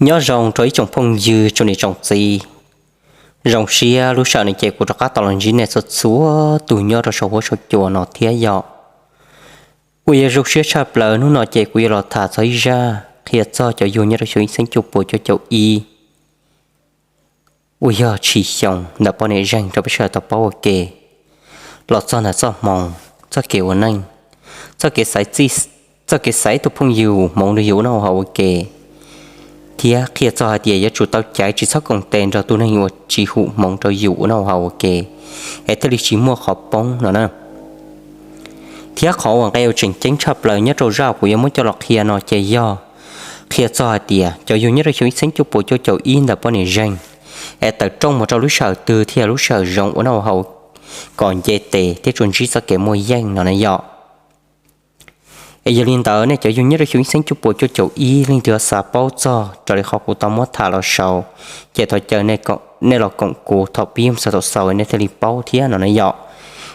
Nyob zoo rau ib tsoom phooj ywg tsoom niam tsoom txiv, zoo siab lub sij hawm no ces kuv rov qab tau los ntsib nej txhua txhua tus nyob rau saum huab saum cua no thiab yom. Uas yog zoo siab tshaj plaws hnub no ces kuv yuav los tham txog ib zaj qhia txog cov yug nyob rau xyoo ib txheeb cuaj puas cuaj caum ib uas yog tshis xyoo ntawm poj niam zeeg rau peb sawv daws tau paub ua ke, los txog ntawm txoj hmoov, txoj kev ua neej, txoj kev xaiv txij, txoj kev xaiv tus phooj ywg hmoov rau yus ua noj ua haus ua ke, thiab qhia txog hais tias yuav tsum tau caiv tsis txhob koom tes nrog tus neeg uas tsis hum hmoov rau yus ua noj ua haus ua ke, es thiaj li tsis muaj qhov poob no na. Thiab qhov uas nqe uas tseem ceeb tshaj plaws nyob rau zaj kuv yuav muab coj los qhia no ces yog qhia txog hais tias cov yug nyob rau xyoo ib txheeb cuaj puas cuaj caum ib ntawm poj niam zeeg, es tawm rooj mus rau lub sij hawm twg thiaj yog lub sij hawm zoo ua noj ua haus kom nce tes thiab tsuas ntsib txoj kev muaj yeej no na yom. Es yog li ntawd nej cov yug nyob rau xyoo ib txheeb cuaj puas cuaj caum ib leej twg xav paub txog raws li qhov kuv tau muab tham los saud, ces thov caw nej los koom kuv thaum pib mus txog thaum xaus nej thiaj li paub thiab no na yom.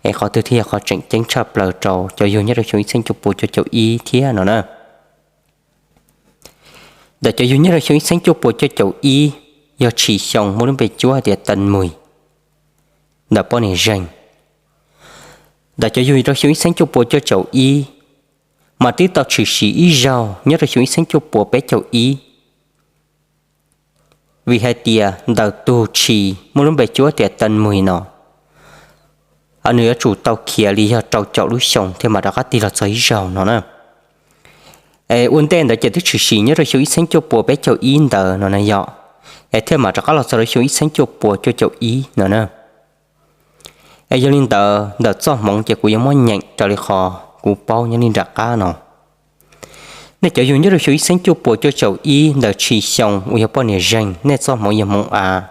Es qhov twg thiaj yog qhov tseem ceeb tshaj plaws rau cov yug nyob rau xyoo ib txheeb cuaj puas cuaj caum ib thiab no na. Ntawm cov yug nyob rau xyoo ib txheeb cuaj puas cuaj caum ib, yog tshis xyoo muaj lub npe cuab hais tias Tân Mùi, ntawm poj niam zeeg. Ntawm cov yug rau xyoo ib txheeb cuaj puas cuaj caum ib, mas twb tau tshwm sim ib zaug nyob rau xyoo ib txheeb cuaj puas peb caum ib, vim hais tias ntawm tus tshis muaj lub npe cuab tias Tân Mùi no, nws yuav tsum tau khiav li yog rau caum lub xyoo thiaj mam rov qab tig los txog ib zaug no na. Es ua ntej ntawd ces twb tshwm sim nyob rau xyoo ib txheeb cuaj puas peb caum ib ntawd no na yom, es thiaj mam rov qab los txog rau xyoo ib txheeb cuaj puas cuaj caum ib no na. Es yog li ntawd ntawm txoj hmoov ces kuv yuav muab nyeem raws li qhov kuv paub nyob li nram qab no. Nej cov yug nyob rau xyoo ib txheeb cuaj puas cuaj caum ib ntawm tshis xyoo uas yog poj niam zeeg, nej txoj hmoov yog hmoov av.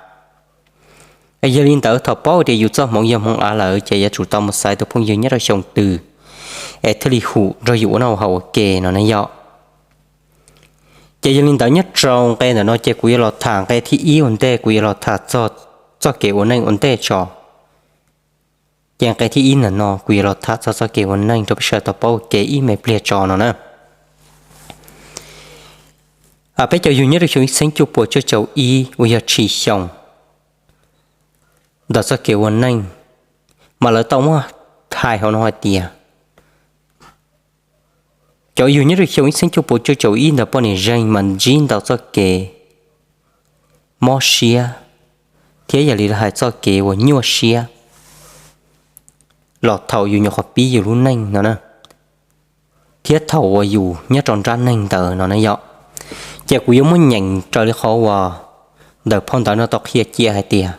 Es yog li ntawd thaum paub tias yus txoj hmoov yog hmoov av lawm ces yuav tsum tau mus xaiv tus phooj ywg nyob rau xyoo twg, es thiaj li hum nrog yus ua noj ua haus ua ke no na yom. Ces yog li ntawd nyob rau nqe ntawm no ces kuv yuav los tham nqe thib ib ua ntej, kuv yuav los tham txog txoj kev ua neej ua ntej tso. Ces nqe thib ib ntawm no kuv yuav los tham txog txoj kev ua neej rau peb sawv daws tau paub ua ke ib me pliag tso no na. Peb cov yug nyob rau xyoo ib txheeb cuaj puas cuaj caum ib uas yog tshis xyoo ntawm txoj kev ua neej, mas lawv tau muab hais hauv no hais tias cov yug nyob rau xyoo ib txheeb cuaj puas cuaj caum ib ntawm poj niam zeeg mas ntsib ntau txoj kev mob siab, thiab yog li lawv hais txoj kev uas nyuaj siab los thaum yus nyuam qhuav pib yus lub neej no na, thiab thaum uas yus nyob rau nrab neeg ntawd no na yom. Ces kuv yuav muab nyeem raws li qhov uas ntawm phau ntawv no tau qhia cia hais tias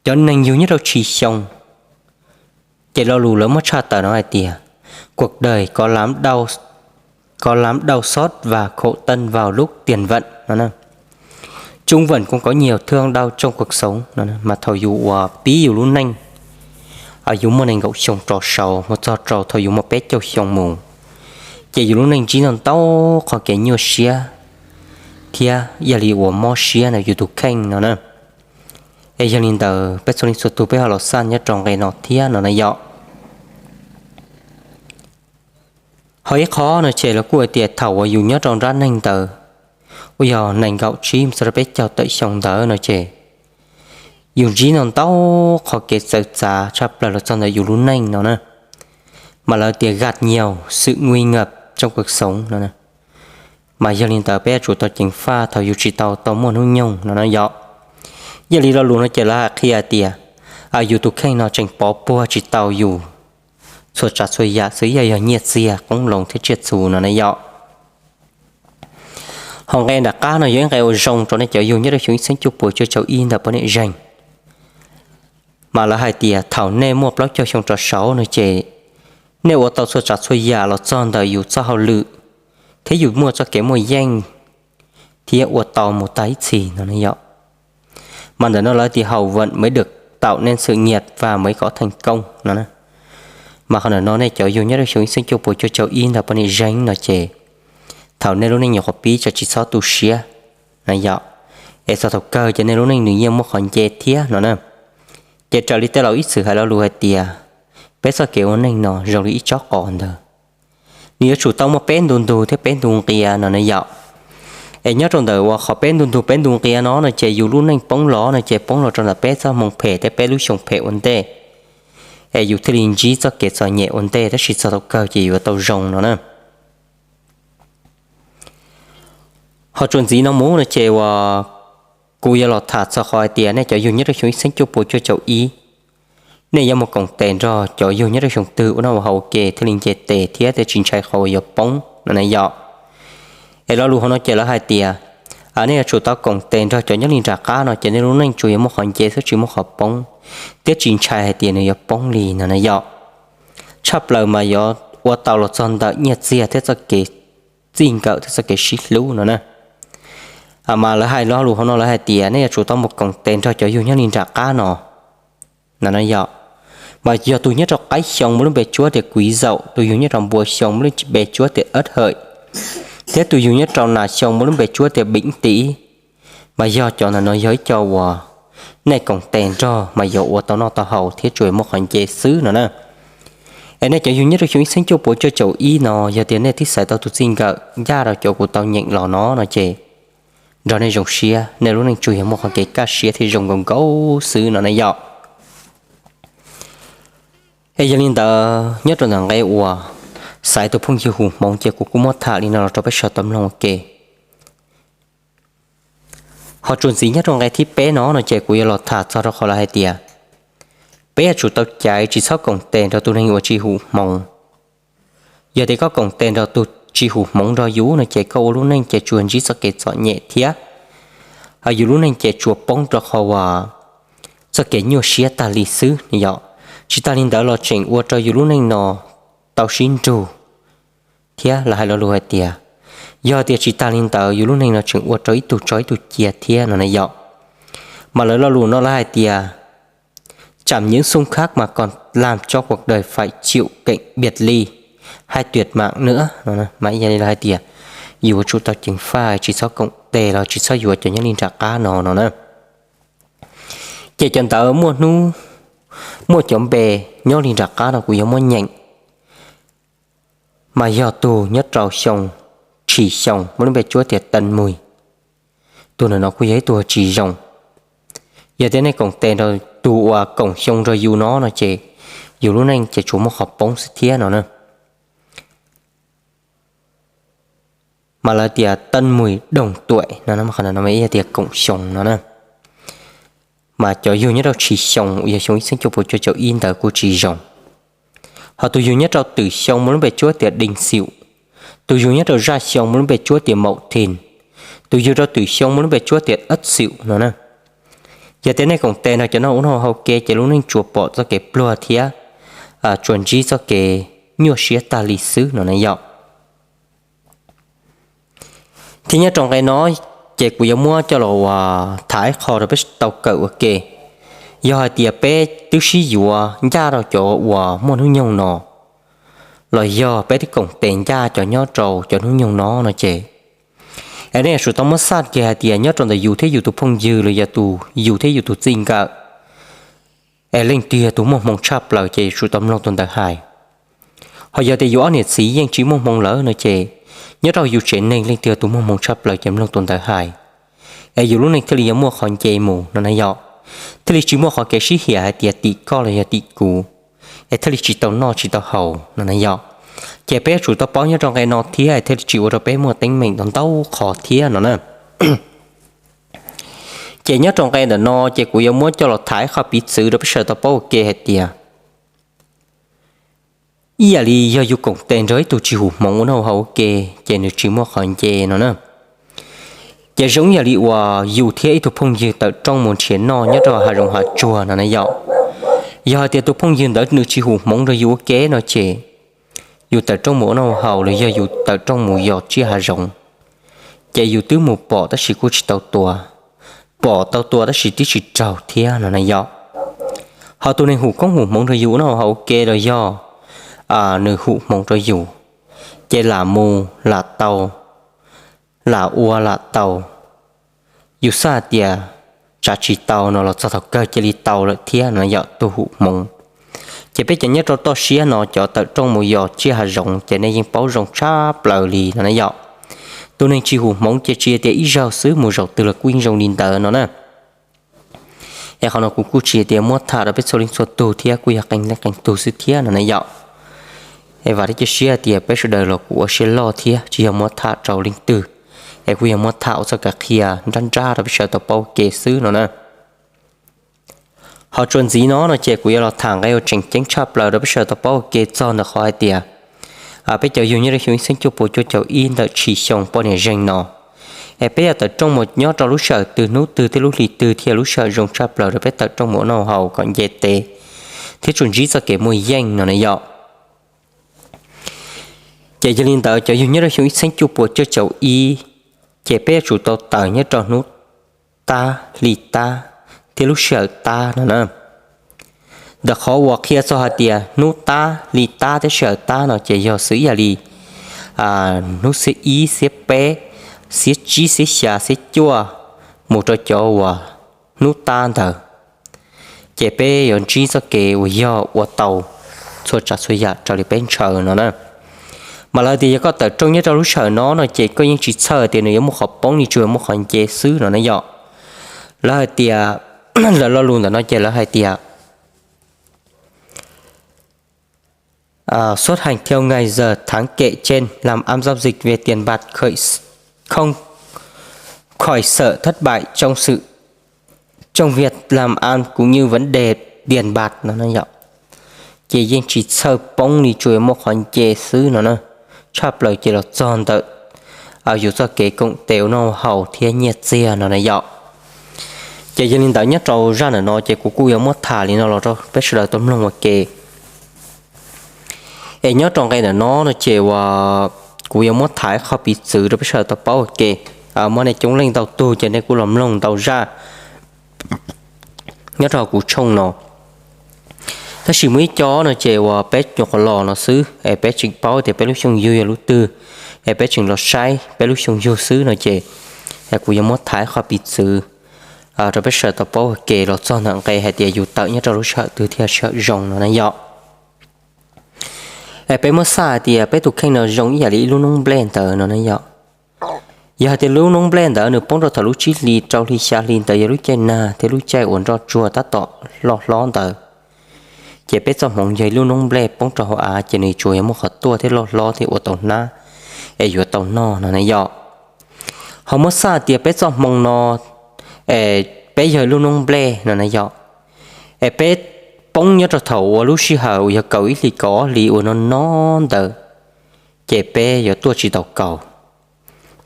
cov neeg yug nyob rau tshis xyoo, ces lo lus lawv muab tshaj tawm no hais tias cuộc đời có lắm đau, có lắm đau xót và khổ tâm vào lúc tiền vận no. Chung vận cũng có nhiều thương đau trong cuộc sống no, mas thaum yus uas pib yus lub neej, yus muaj nees nkaum xyoo rov saud mus txog rau thaum yus muaj peb caug xyoo mus, ces yus lub neej ntsib ntau ntau qhov kev nyuaj siab, thiab yog li uas mob siab ntawm yus tus kheej no na. Es yog li ntawd peb txhua leej txhua tus peb ho los xaj nyob rau nqe no thiab no na yom. Ho ib qho no ces lawv kuj hais tias thaum uas yus nyob rau nrab neeg ntawd, uas yog nees nkaum tsib mus txog rau peb caug tawm xyoo ntawd no ces yus ntsib ntau ntau qhov kev txawv txav tshaj plaws los txog ntawm yus lub neej no na. Mas lawv tias gạt nhiều sự nguy ngập trong cuộc sống no, mas yog li ntawd peb yuav tsum tau ceev faj thaum yus tsis tau tau muaj hnub nyoog no na yom. Yog li lo lus no ces lawv hais qhia tias yus tus kheej no tseem pov puag tsis tau yus txhua tsav txhua yam xwb, yog yog nyiaj txiag qoob loo thiab tsiaj txhu no na yom. Ho nqe nram qab no yog ib nqe ua zoo rau nej cov yug nyob rau xyoo ib txheeb cuaj puas cuaj caum ib ntawm poj niam zeeg. Mas lawv hais tias thaum nej muaj plaub caug xyoo rov saud no ces nej ua tau txhua tsav txhua yam los txog ntawm yus txoj hauj lwm, thiab yus muaj txoj kev muaj yeej, thiab ua tau mus tag ib txhis no na yom. Mas ntawm no lawv tias hậu vận mới được tạo nên sự nghiệp và mới có thành công no. Mas qhov ntawm no nej cov yug nyob rau xyoo ib txheeb cuaj puas cuaj caum ib ntawm poj niam zeeg no ces thaum nej lub neej nyuam qhuav pib ces tsis txhob tu siab na yom, es txog thaum kawg ces nej lub neej nws yeej muaj qhov nce thiab no na. Ces raws li tej laus ib txwm hais lo lus hais tias peb txoj kev ua neej no zoo li ib tsob qos ntawd, nws yuav tsum tau muaj peb ntu ntug thiab peb ntu nqia no na yom. Es nyob rau ntawm uas qhov peb ntu ntug peb ntu nqia no no ces yus lub neej poob los no ces poob los rau ntawm peb txoj hmoo phem thiab peb lub xyoo phem ua ntej, es yus thiaj li ntsib txoj kev txom nyem ua ntej tab sis txog thaum kawg ces yuav tau zoo no na. Ho txuas ntxiv no mus no ces uas kuv yuav los tham txog qhov hais tias nej cov yug nyob rau xyoo ib txhiab cuaj puas cuaj caum ib, nej yuav mus koom tes nrog cov yug nyob rau xyoo twg ua noj ua haus ua ke thiaj li nce tes thiab thiaj tsis ntshai qhov uas yuav poob no na yom. Es lo lus hauv no ces lawv hais tias nej yuav tsum tau koom tes nrog cov nyob li nram qab no ces nej lub neej tsuas yuav muaj qhov nce xwb tsis muaj qhov poob, thiab tsis ntshai hais tias nws yuav poob li no na yom. Tshaj plaws mas yuav ua tau los txog ntawm nyiaj txiag thiab txoj kev txij nkawm thiab txoj kev sib hlub no na. Mas lawv hais lo lus hauv no lawv hais tias nej yuav tsum tau mus koom tes nrog cov yug nyob li nram qab no no na yom. Mas yog tus nyob rau qaib xyoo muaj lub npe cuab tias kuiv zaum, tus yug nyob rau npua xyoo muaj lub npe cuab tias ab hawm, thiab tus yug nyob rau nas xyoo muaj lub npe cuab tias beem tiv. Mas yog cov ntawm no yog ib co uas nej koom tes nrog mas yuav ua tau noj tau haus thiab tsuas muaj qhov nce xwb no na. Es nej cov yug nyob rau xyoo ib txhiab cuaj puas cuaj caum ib no yog tias nej twb xaiv tau tus txij nkawm ncaj rau cov kuv tau nyeem los no no ces nrog nej zoo siab, nej lub neej tsuas yog muaj qhov kev kaj siab thiab zoo nkaus nkaus xwb no na yom. Es yog li ntawd nyob rau ntawm nqe uas xaiv tus phooj ywg hu hmoov ces kuv kuj muab tham li no los rau peb sawv tau mloog ua ke. Ho txuas ntxiv nyob rau nqe thib peb no no ces kuv yuav los tham txog rau qhov lawv hais tias peb yuav tsum tau caiv tsis txhob koom tes nrog tus neeg uas tsis hu hmoov. Yog tias koj koom tes nrog tus tsis hu hmoov nrog yus no ces koj ua lub neej ces tsuas ntsib txoj kev txom nyem thiab yus lub neej ces tsuas poob rau qhov uas txoj kev nyuaj siab tag li xwb yom. Tsis tas li ntawd los tseem ua rau yus lub neej no tau sib nrug thiab lawv hais lo lus hais tias yog tias tsis tas li ntawd yus lub neej no tseem ua rau ib tug tso ib tug cia thiab no na yom. Mas lawv lo lus no lawv hais tias chả những xung khắc mà còn làm cho cuộc đời phải chịu cạnh biệt ly hay tuyệt mạng nữa no. Mas ib yam li lawv hais tias yus yuav tsum tau ceev faj tsis txhob koom tes los tsis txhob yuav cov nyob li nram qab no no na. Ces cov ntawd muaj hnub muaj cov npe nyob li nram qab no kuv yuav muab nyeem. Mas yog tus nyob rau xyoo tshis xyoo muaj lub npe cuab tias teej mus, tus ntawm no kuj yog ib tug tsis zoo. Yog tias nej koom tes nrog tus uas koom xyoo nrog yus no no ces yus lub neej ces tsuas muaj qhov poob xwb thiab no na. Mas lawv tias teej mus doog tuam no, qhov no yog tias koom xyoo no na. Mas cov yug nyob rau tshis xyoo uas yog xyoo ib txhiab cuaj puas cuaj caum ib ntawd kuj tsis zoo. Ho tus yug nyob rau twm xyoo muaj lub npe cuab tias deej xyum, tus yug nyob rau zaj xyoo muaj lub npe cuab tias maum thim, tus yug rau twm xyoo muaj lub npe cuab tias ab xyum no na. Yog tias nej koom tes nrog cov no ua noj haus ua ke ces lub neej tsuas pom txoj kev pluag thiab tsuas ntsib txoj kev nyuaj siab tag li xwb no na yom. Thiab nyob rau nqe no ces kuv yuav muab coj los tham ib qho rau peb tau kawm ua ke. Yog hais tias peb twb sib yuav ncaj rau cov uas muaj hnub nyoog no, los yog peb twb koom tes ncaj cov nyob rau cov hnub nyoog no no ces, es nej yuav tsum tau muab xaj kiag hais tias nyob rau ntawm yus thiab yus tus phooj ywg los yog tus yus thiab yus tus txij nkawm, es leej twg yog tus muaj hmoo tshaj plaws ces yuav tsum tau mloog tus ntawd hais. Ho yog tias yus ob niam txiv yeej tsis muaj hmoo lawm no ces, nyob rau yus tsev neeg leej twg yog tus muaj hmoo tshaj plaws ces mloog tus ntawd hais, es yus lub neej thiaj li yuav muaj qhov nce mus no na yom. Thiaj li tsis muaj qhov kev sib hiam hais tias tim koj los yog tim kuv, es thiaj li tsis tau noj tsis tau haus no na yom. Ces peb yuav tsum tau paub nyob rau nqe no thiab thiaj li tsis ua rau peb muaj teeb meem ntau ntau qhov thiab no na. Ces nyob rau nqe ntawm no ces kuv yuav muab coj los tham ib qho piv txwv rau peb sawv tau paub ua ke hais tias, ib yam li yog yus koom tes nrog ib tug tsis hu hmoov ua noj ua haus ua ke, ces nws tsis muaj qhov nce no na. Ces zoo ib yam li uas yus thiab ib tug phooj ywg tawm rooj mus nrhiav noj nyob rau hav zoov hav tsuag no na yom. Yog hais tias tus phooj ywg ntawd nws tsis hu hmoov nrog yus ua ke no ces, yus tawm rooj mus ua noj ua haus los yog yus tawm rooj mus yos tsiaj hav zoov, ces yus twb mus pom tab sis kuj tsis tau tua, pom tau tua tab sis twb tsis raug thiab no na yom. Ho tus neeg hu koob hu hmoov nrog yus ua noj ua haus ua ke los yog nws hu hmoov rau yus, ces lam mus lam tau, lam ua lam tau. Yus xav tias tsam tsis tau no los txog thaum kawg cia li tau lawm thiab no yom, tus hu hmoov. Ces peb cov nyob rau toj siab no cov tawm rooj mus yos tsiaj hav zoov ces nej yeej paub zoo tshaj plaws li no na yom. Tus neeg tsis hum hmoov ces tsis tias ib zaug xwb, mus zaum twg los kuj yeej zoo li ntawd no na. Es qhov no kuv kuj tsis tias muab tham rau peb txhua leej txhua tug thiab, kuj yog qee leej qee tug xwb thiab no na yom. Es vam thiab cia siab tias peb sawv daws los kuj ua siab loj thiab, tsis yog muab tham rau leej twg, es kuj yog muab tham ua txoj kev qhia nrab nrab rau peb sawv daws tau paub ua ke xwb no na. Ho txuas ntxiv no no ces kuv yuav los tham nqe uas tseem ceeb tshaj plaws rau peb sawv daws tau paub ua ke txog ntawm qhov hais tias peb cov yug nyob rau xyoo ib txhiab cuaj puas cuaj caum ib ntawm tshis xyoo poj niam zeeg no, es peb yuav tawm rooj mus nyob rau lub sij hawm twg hnub twg thiab lub hli twg thiaj lub sij hawm zoo tshaj plaws rau peb tawm rooj mus ua noj haus kom nce tes thiab tsuas ntsib txoj kev muaj yeej no na yom. Ces yog li ntawd cov yug nyob rau xyoo ib txhiab cuaj puas cuaj caum ib, ces peb yuav tsum tau tawm nyob rau hnub tab hli tab thiab lub sij hawm tab no na. Ntawm qhov uas qhia txog hais tias hnub tab hli tab thiab sij hawm tab no ces yog xws ib yam li hnub xiab ib xiab peb, xiab tsib xiab xya xiab cuaj, mus rau cov uas hnub tab ntawd, ces peb yuav ntsib txoj kev uas yog ua tau txhua tsav txhua yam raws li peb ntshaw no na. Mas lawv tias yog koj tawm rooj nyob rau lub sij hawm no no ces koj yeej tsis txhawj tias nws yuav muaj qhov poob li, tsuas yuav muaj qhov nce xwb no na yom. Lawv hais tias lawv lo lus ntawm no ces lawv hais tias Xuất hành theo ngày giờ tháng kệ trên, làm ăn giao dịch về tiền bạc khởi, không, khỏi sợ thất bại trong sự, trong việc làm ăn cũng như vấn đề tiền bạc no na yom. Ces yeej tsis txhawj poob li, tsuas yuav muaj qhov nce xwb no na. Tshaj plaws ces los txog ntawm yus txoj kev koom tes ua noj haus thiab nyiaj txiag no na yom. Ces yog li ntawd nyob rau zaj ntawm no ces kuv kuj yuav muab tham li no los rau peb sawv daws tau mloog ua ke. Es nyob rau nqe ntawm no no ces uas kuv yuav muab tham ib qho piv txwv rau peb sawv daws tau paub ua ke. Muaj nej coob leej ntau tug ces nej kuj los mloog ntau zaj nyob rau kuv tshooj no. Tab sis muaj ib co no ces uas peb nyuam qhuav los no xwb es peb tseem paub tias peb lub xyoo yug yog lub twg, es peb tseem los saib peb lub xyoo yug xwb no ces kuv yuav muab tham ib qho piv txwv rau peb sawv daws tau paub ua ke los txog ntawm nqe hais tias yus tawm nyob rau lub sij hawm twg thiaj sij hawm zoo no na yom. Es peb muab xav hais tias peb tus kheej no zoo ib yam li ib lub noob nplej ntawd no na yom. Yog hais tias lub noob nplej ntawd nws poob rau thaum lub tsib hlis rau hli xya hli ntawd yog lub caij nag thiab lub caij uas nroj tsuag tab tom loj hlob ntawd, ces peb txoj hmoov yog ib lub noob nplej poob rau hauv av ces nws tsuas yog muaj qhov tuaj thiab loj hlob thiab ua tau hnab es yuav tau noj no na yom. Ho muab xav tias peb txoj hmoo no es peb yog ib lub noob nplej no na yom, es peb poob nyob rau thaum uas lub sij hawm uas yog kaum ib hlis kaum ob hlis uas no no ntawd, ces peb yuav tuaj tsis tau kaus.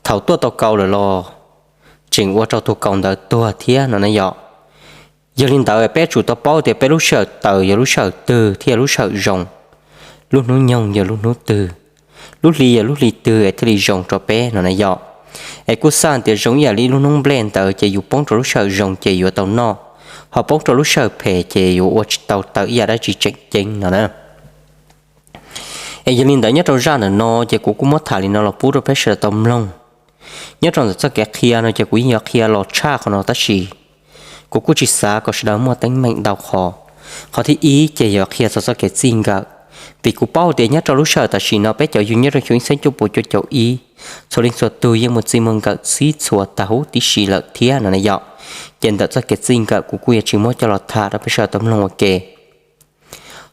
Thaum tuaj tau kaus lawm los tseem ua rau tus kaus ntawd tuag thiab no na yom. Yog li ntawd peb yuav tsum tau paub tias peb lub sij hawm tawm yog lub sij hawm twg thiaj lub sij hawm zoo, lub hnub nyoog yog lub hnub twg, lub hli yog lub hli twg es thiaj li zoo rau peb no na yom. Es kuj xav tias zoo ib yam li lub noob nplej ntawd ces yus poob rau lub sij hawm zoo ces yuav tau noj, ho poob rau lub sij hawm phem ces yuav ua tsis tau tawm ib yam dab tsi tseem ceeb no na. Es yog li ntawd nyob rau zaj ntawm no ces kuv kuj muab tham li no los pub rau peb sawv daws tau mloog. Nyob rau ntawm txoj kev qhia no ces kuv yeej yuav qhia los tshaj qhov no tab sis kuv kuj tsis xav kom sawv daws muaj teeb meem ntau qhov. Qhov thib ib ces yuav qhia txog txoj kev txij nkawm, vim kuv paub tias nyob rau lub sij hawm tam sim no peb cov yug nyob rau xyoo ib txhiab cuaj puas cuaj caum ib, txhua leej txhua tug yeej muaj txij muaj nkawm txhij txhua tag huv tib si lawm thiab no na yom. Ces ntawm txoj kev txij nkawm kuv kuj yuav tsis muab coj los tham rau peb sawv daws tau mloog ua ke.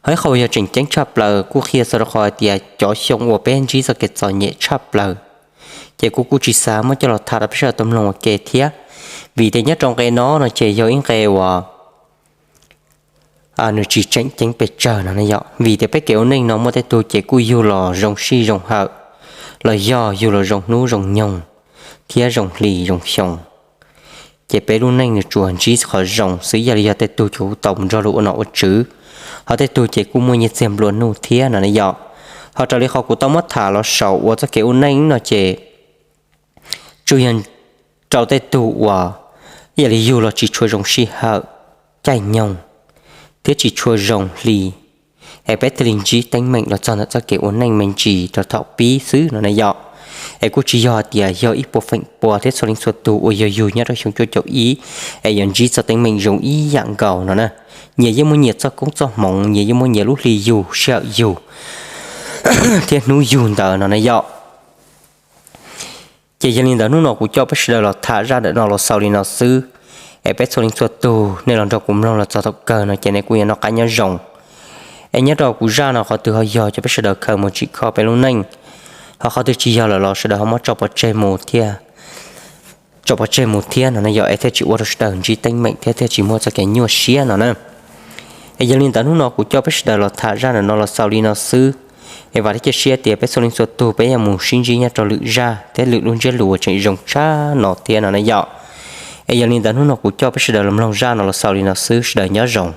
Ho ib qho uas yog tseem ceeb tshaj plaws kuj qhia txog rau qhov hais tias cov xyoo uas peb ntsib txoj kev txom nyem tshaj plaws, ces kuv kuj tsis xav muab coj los tham rau peb sawv daws tau mloog ua ke thiab. Vim tias nyob rau nqe no no ces yog ib nqe uas nws tsis tseem ceeb pes tsawg no na yom, vim tias peb kev ua neej no muaj tej tug ces kuj yug los zoo sij zoo hawm, los yog yug los zoo hnub zoo nyoog thiab zoo hli zoo xyoo. Ces peb lub neej nws tsuas ntsib qhov zoo xwb, ib yam li yog tej tug ces kuj tau mus nrog luag ua nom ua tswv, ho tej tug ces kuj muaj nyiaj txiag nplua nuj thiab no na yom. Ho raws li qhov kuv tau muab tham los saum ua txoj kev ua neej no ces tsuas yog rau tej tug uas ib yam li yug los tsis tshua zoo sij hawm, caij nyoog, thiab tsis tshua zoo hli, es peb thiaj li ntsib teeb meem los txog ntawm txoj kev ua neej me ntsis rau thaum pib xwb no na yom. Es kuj tsis yog hais tias yog ib puas feem pua thiab txhua leej txhua tug uas yog yug nyob rau xyoo cuaj caum ib es yuav ntsib txoj teeb meem zoo ib yam nkaus no na. Nyias yeej muaj nyias txoj koob txoj hmoov, nyias yeej muaj nyias lub hli yug, sij hawm yug thiab hnub yug ntawd no na yom. Ces yog li ntawd hnub no kuv coj peb sawv daws los tham zaj ntawm no los xaus li no xwb. Es peb txhua leej txhua tug nej los nrog kuv mloog los txog thaum kawg no ces nej kuj yuav noj qab nyob zoo. Es nyob rau kuv zaj no qhov twg ho yog cov peb sawv daws khaws mus tsim kho peb lub neej, ho qhov twg tsis yog lawm los sawv daws ho muab tso pov tseg mus thiab tso pov tseg mus thiab no na yog es thiaj tsis ua rau sawv daws ntsib teeb meem thiab thiaj tsis muaj txoj kev nyuaj siab no na. Es yog li ntawd hnub no kuv coj peb sawv daws los tham zaj ntawm no los xaus li no xwb. Es vam thiab cia siab tias peb txhua leej txhua tug peb yuav mus sib ntsib nyob rau lwm zaj thiab lwm lub ntsiab lus uas tseem zoo tshaj no thiab no na yom. Es yog li ntawd hnub no kuv coj peb sawv daws los mloog zaj no los xaus li no xwb, sawv daws nyob zoo.